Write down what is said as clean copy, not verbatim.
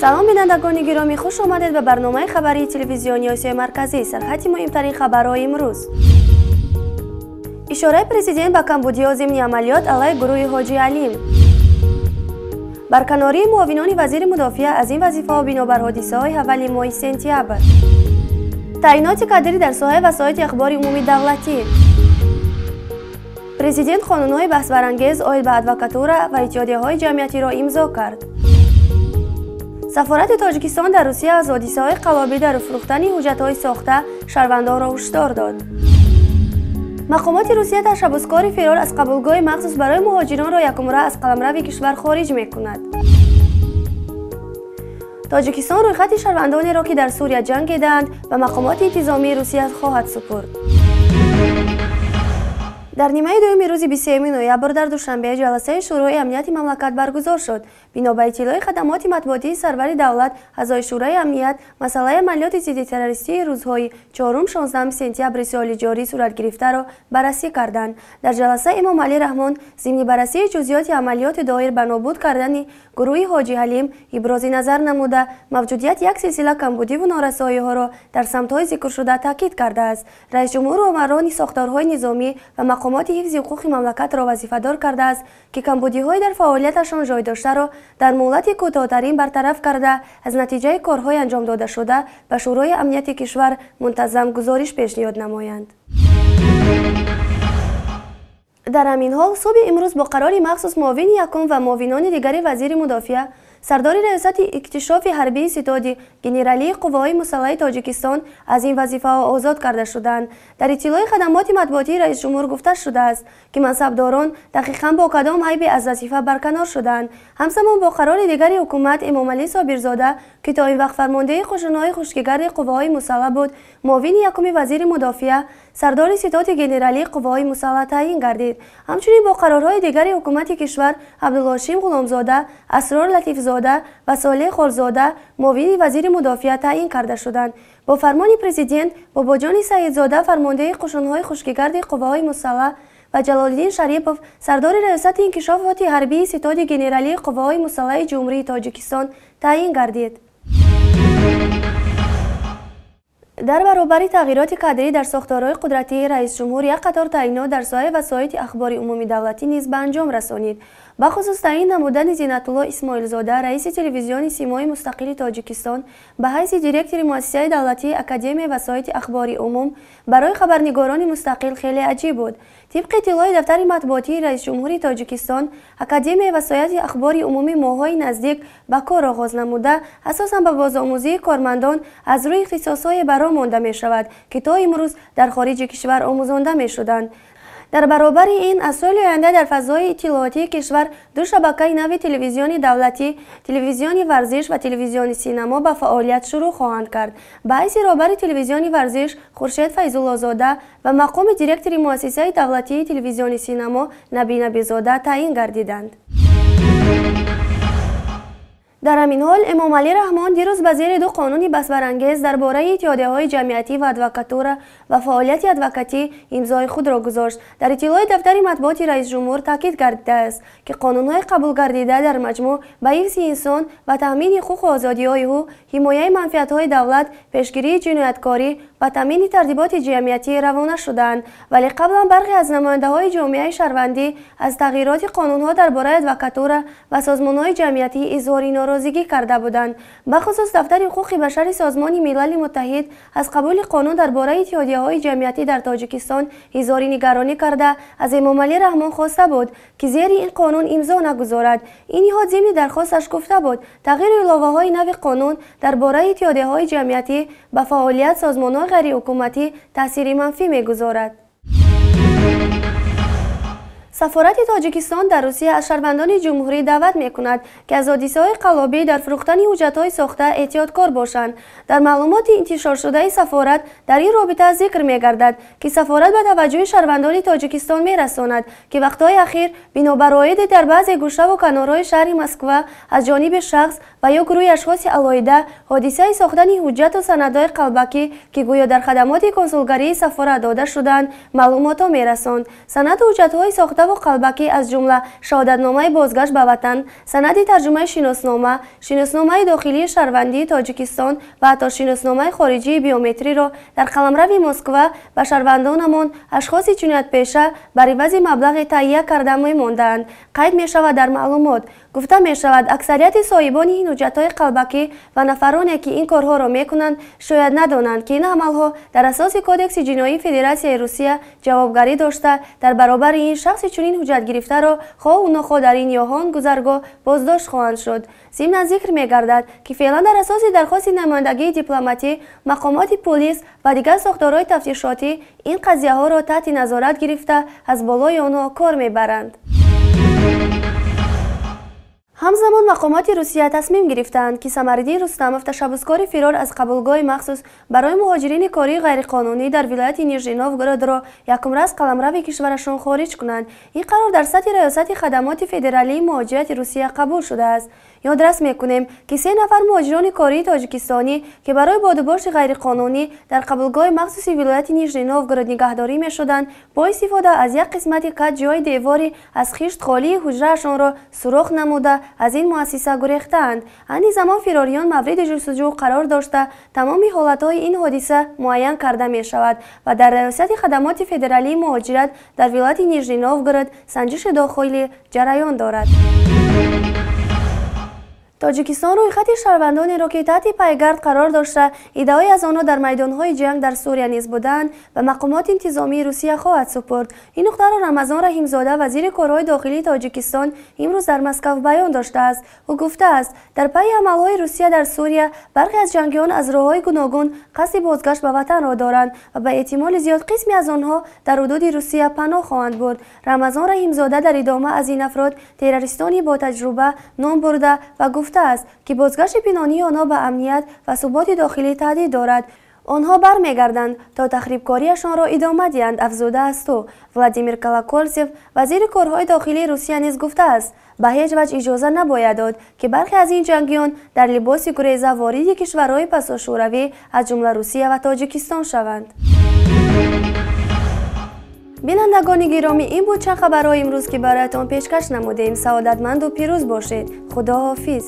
Салом, бинандагони гиромӣ, хуш омадед ба барномаи хабарии телевизиони Осиёи Марказӣ. Сархати муҳимтарин хабарҳои имрӯз. Ишораи президент ба камбудиҳо зимни амалиёт алайҳи гурӯҳи Ҳоҷи Алим. Барканории муовинони вазири мудофиа аз ин вазифаҳо бинобар ҳодисаҳои аввали моҳи сентябр. Таъиноти кадрӣ дар соҳаи васоити ахбори умумии давлатӣ. Президент қонунҳои баҳсбарангез оид ба адвокатура ва иттиҳодияҳои ҷамъиятиро имзо кард. Сафорати Тоҷикистон дар Русия аз ҳодисаҳои қаллобӣ дар фурӯхтани ҳуҷҷатҳои сохта шаҳрвандонро ҳушдор дод. Мақомоти Русия ташаббускори фирор аз қабулгоҳи махсус барои муҳоҷиронро якумра аз қаламрави кишвар хориҷ мекунад. Тоҷикистон рӯйхати шаҳрвандонеро, ки дар Сурия ҷангидаанд, ба мақомоти интизомии Русия хоҳад супурд. Дар нимаи дуюми рӯзи 23 ноябр дар Душанбе ҷаласаи Шӯрои амнияти мамлакат баргузор шуд. Бино ба иттилои хадамоти матбуотии сарвари давлат, аъзои Шӯрои амният масъалаи амалиёти зидди террористии рӯзҳои 4-16 сентябри соли ҷорӣ сурат гирифтаро баррасӣ карданд. Дар ҷаласа Эмомалӣ Раҳмон зимни баррасии ҷузъиёти амалиёти доир ба нобуд кардани гурӯҳи Ҳоҷи Ҳалим ибрози назар намуда, мавҷудияти як силсила камбудиву норасоиҳоро дар самтҳои зикршуда таъкид кардааст. Раисҷумҳур омарони сохторҳои низомӣ ва мақомоти ҳифзи ҳуқуқи мамлакатро вазифадор кардааст, ки камбудиҳои дар фаъолияташон ҷой доштаро дар муҳлати кӯтоҳтарин бартараф карда, аз натиҷаи корҳои анҷом додашуда ба Шӯрои амнияти кишвар мунтазам гузориш пешниҳод намоянд. Дар ҳамин ҳол, субҳи имрӯз бо қарори махсус муовини якум ва муовинони дигари вазири мудофиа, сардори раёсати иктишофи ҳарбии ситоди генералии қувваҳои мусаллаҳи Тоҷикистон аз ин вазифаҳо озод карда шуданд. Дар иттилои хадамоти матбуотии раисҷумҳур гуфта шудааст, ки мансабдорон дақиқан бо кадом айбе аз вазифа барканор шуданд. Ҳамзамон бо қарори дигари ҳукумат Эмомалӣ Собирзода, ки то ин вақт фармондеҳи қӯшунҳои хушкигарди қувваҳои мусаллаҳ буд, муовини якуми вазири мудофиа, сардори ситоди генералии қувваҳои мусаллаҳ таъин гардид. Ҳамчунин бо қарорҳои дигари ҳукумати кишвар Абдулҳошим Ғуломзода, Асрор Латифзода ва Солеҳ Холзода муовини вазири мудофиа таъин карда шуданд. Бо фармони президент Бобоҷони Саидзода фармондеҳи қӯшунҳои хушкигарди қувваҳои мусаллаҳ ва Ҷалолиддин Шарипов сардори раёсати инкишофоти ҳарбии ситоди генералии қувваҳои мусаллаҳи Ҷумҳурии Тоҷикистон таъин гардид. Дар баробари тағйироти кадрӣ дар сохторҳои қудратии раисҷумҳур як қатор таъинот дар соҳаи васоити ахбори умумии давлатӣ низ ба анҷом расонид. Бахусус таъин намудани Зинатулло Исмоилзода, раиси телевизиони Симои мустақили Тоҷикистон, ба ҳайси директори муассисаи давлатии Академияи васоити ахбори умум барои хабарнигорони мустақил хеле аҷиб буд. Тибқи иттилои дафтари матбуотии раисҷумҳури Тоҷикистон, Академияи васоити ахбори умумӣ моҳҳои наздик ба кор оғоз намуда, асосан ба бозомӯзии кормандон аз рӯи ихтисосҳое баро монда мешавад, ки то имрӯз дар хориҷи кишвар омӯзонда мешуданд. Дар баробари ин, аз соли оянда дар фазои иттилоотии кишвар ду шабакаи нави телевизиони давлатӣ, телевизиони варзиш ва телевизиони синамо ба фаъолият шурӯъ хоҳанд кард. Ба ҳайси роҳбари телевизиони варзиш Хуршед Файзуллозода ва мақоми директори муассисаи давлатии телевизиони синамо Наби Набизода таъин гардиданд. Дар ҳамин ҳол, Эмомалӣ Раҳмон дирӯз ба зери ду қонуни баҳсбарангез дар бораи иттиҳодияҳои ҷамъиятӣ ва адвокатура ва фаъолияти адвокатӣ имзои худро гузошт. Дар иттилои дафтари матбуоти раисҷумҳур таъкид гардидааст, ки қонунҳои қабулгардида дар маҷмӯъ ба ҳифзи инсон ва таъмини ҳуқуқу озодиҳои ӯ, ҳимояи манфиатҳои давлат, пешгирии ҷинояткорӣ ва таъмини тартиботи ҷамъиятӣ равона шудаанд. Вале қаблан бархе аз намояндаҳои ҷомеаи шаҳрвандӣ аз тағйироти қонунҳо дар бораи адвокатура ва созмонҳои ҷамъиятӣ изҳори норозигӣ карда буданд. Бахусус дафтари ҳуқуқи башари Созмони Милали Муттаҳид аз қабули қонун дар бораи иттиҳодияҳои ҷамъиятӣ дар Тоҷикистон изҳори нигаронӣ карда, аз Эмомалӣ Раҳмон хоста буд, ки зери ин қонун имзо нагузорад. Ин ниҳод зимни дархосташ гуфта буд, тағйиру иловаҳои нави қонун дар бораи иттиҳодияҳои ҷамъиятӣ ба фаъолият созмонҳои ғайриҳукуматӣ таъсири манфӣ мегузорад. Сафорати Тоҷикистон дар Русия аз шаҳрвандони ҷумҳурӣ даъват мекунад, ки аз ҳодисаҳои қаллобӣ дар фурӯхтани ҳуҷҷатҳои сохта эҳтиёткор бошанд. Дар маълумоти интишоршудаи сафорат дар ин робита зикр мегардад, ки сафорат ба таваҷҷӯҳи шаҳрвандони Тоҷикистон мерасонад, ки вақтҳои ахир бинобар оиди дар баъзе гӯшаву канорҳои шаҳри Москва аз ҷониби шахс ва ё гурӯҳи ашхоси алоҳида ҳодисаи сохтани ҳуҷҷату санадҳои қалбакӣ, ки гӯё дар хадамоти консулгарии сафорат дода шудаанд, маълумотҳо мерасонд. Санаду ҳуҷҷатҳои сохта сохтаву қалбакӣ аз ҷумла шаҳодатномаи бозгашт ба ватан, санади тарҷумаи шиноснома, шиносномаи дохилии шаҳрвандии Тоҷикистон ва ҳатто шиносномаи хориҷии биометриро дар қаламрави Москва ба шаҳрвандонамон ашхоси ҷиноятпеша бар ивази маблағе таҳия карда мемондаанд, қайд мешавад дар маълумот. Гуфта мешавад, аксарияти соҳибони ин ҳуҷҷатҳои қалбакӣ ва нафароне, ки ин корҳоро мекунанд, шояд надонанд, ки ин амалҳо дар асоси Кодекси ҷиноии Федератсияи Русия ҷавобгарӣ дошта, дар баробари ин шахси чунин ҳуҷҷатгирифтаро хоҳу нохоҳ дар ин ё он гузаргоҳ боздошт хоҳанд шуд. Зимнан зикр мегардад, ки феълан дар асоси дархости намояндагии дипломатӣ, мақомоти полис ва дигар сохторҳои тафтишотӣ ин қазияҳоро таҳти назорат гирифта, аз болои онҳо кор мебаранд. Ҳамзамон мақомоти Русия тасмим гирифтаанд, ки Самариддин Рустамов, ташаббускори фирор аз қабулгоҳи махсус барои муҳоҷирини кории ғайриқонунӣ дар вилояти Нижний Новгородро якумра аз қаламрави кишварашон хориҷ кунанд. Ин қарор дар сатҳи Раёсати хадамоти федералии муҳоҷирати Русия қабул шудааст. Ёдрас мекунем, ки 3 нафар муҳоҷирони кории тоҷикистонӣ, ки барои бодубоши ғайриқонунӣ дар қабулгоҳи махсуси вилояти Нижний Новгород нигаҳдорӣ мешуданд, бо истифода аз як қисмати кат ҷои девори аз хишт холии ҳуҷраашонро сурох намуда, аз ин муассиса гурехтаанд. Айни замон фирориён мавриди ҷустуҷӯ қарор дошта, тамоми ҳолатҳои ин ҳодиса муайян карда мешавад ва дар Раёсати хадамоти федералии муҳоҷират дар вилояти Нижний Новгород санҷиши дохилӣ ҷараён дорад. Тоҷикистон рӯйхати шаҳрвандонеро, ки таҳти пайгард қарор дошта, иддаои аз онҳо дар майдонҳои ҷанг дар Сурия низ буданд, ба мақомоти интизомии Русия хоҳад супурд. Ин нуқтаро Рамазон Раҳимзода, вазири корҳои дохилии Тоҷикистон, имрӯз дар Москав баён доштааст. Ӯ гуфтааст, дар пайи амалҳои Русия дар Сурия бархе аз ҷангиён аз роҳҳои гуногун қасди бозгашт ба ватанро доранд ва ба эҳтимоли зиёд қисме аз онҳо дар ҳудуди Русия паноҳ хоҳанд бурд. Рамазон Раҳимзода дар идома аз ин афрод террористони ботаҷруба ном бурда ва гуфтааст, ки бозгашти пинҳонии онҳо ба амният ва суботи дохилӣ таҳдид дорад. Онҳо бармегарданд то тахрибкориашонро идома диҳанд, афзудааст ӯ. Владимир Колокольцев, вазири корҳои дохилии Русия, низ гуфтааст, ба ҳеҷ ваҷҳ иҷоза набояд дод, ки бархе аз ин ҷангиён дар либоси гуреза вориди кишварҳои пасошӯравӣ, аз ҷумла Русия ва Тоҷикистон шаванд. Бинандагони гиромӣ, ин буд чанд хабарҳои имрӯз, ки бароятон пешкаш намудем. Саодатманду пирӯз бошед. Худо ҳофиз.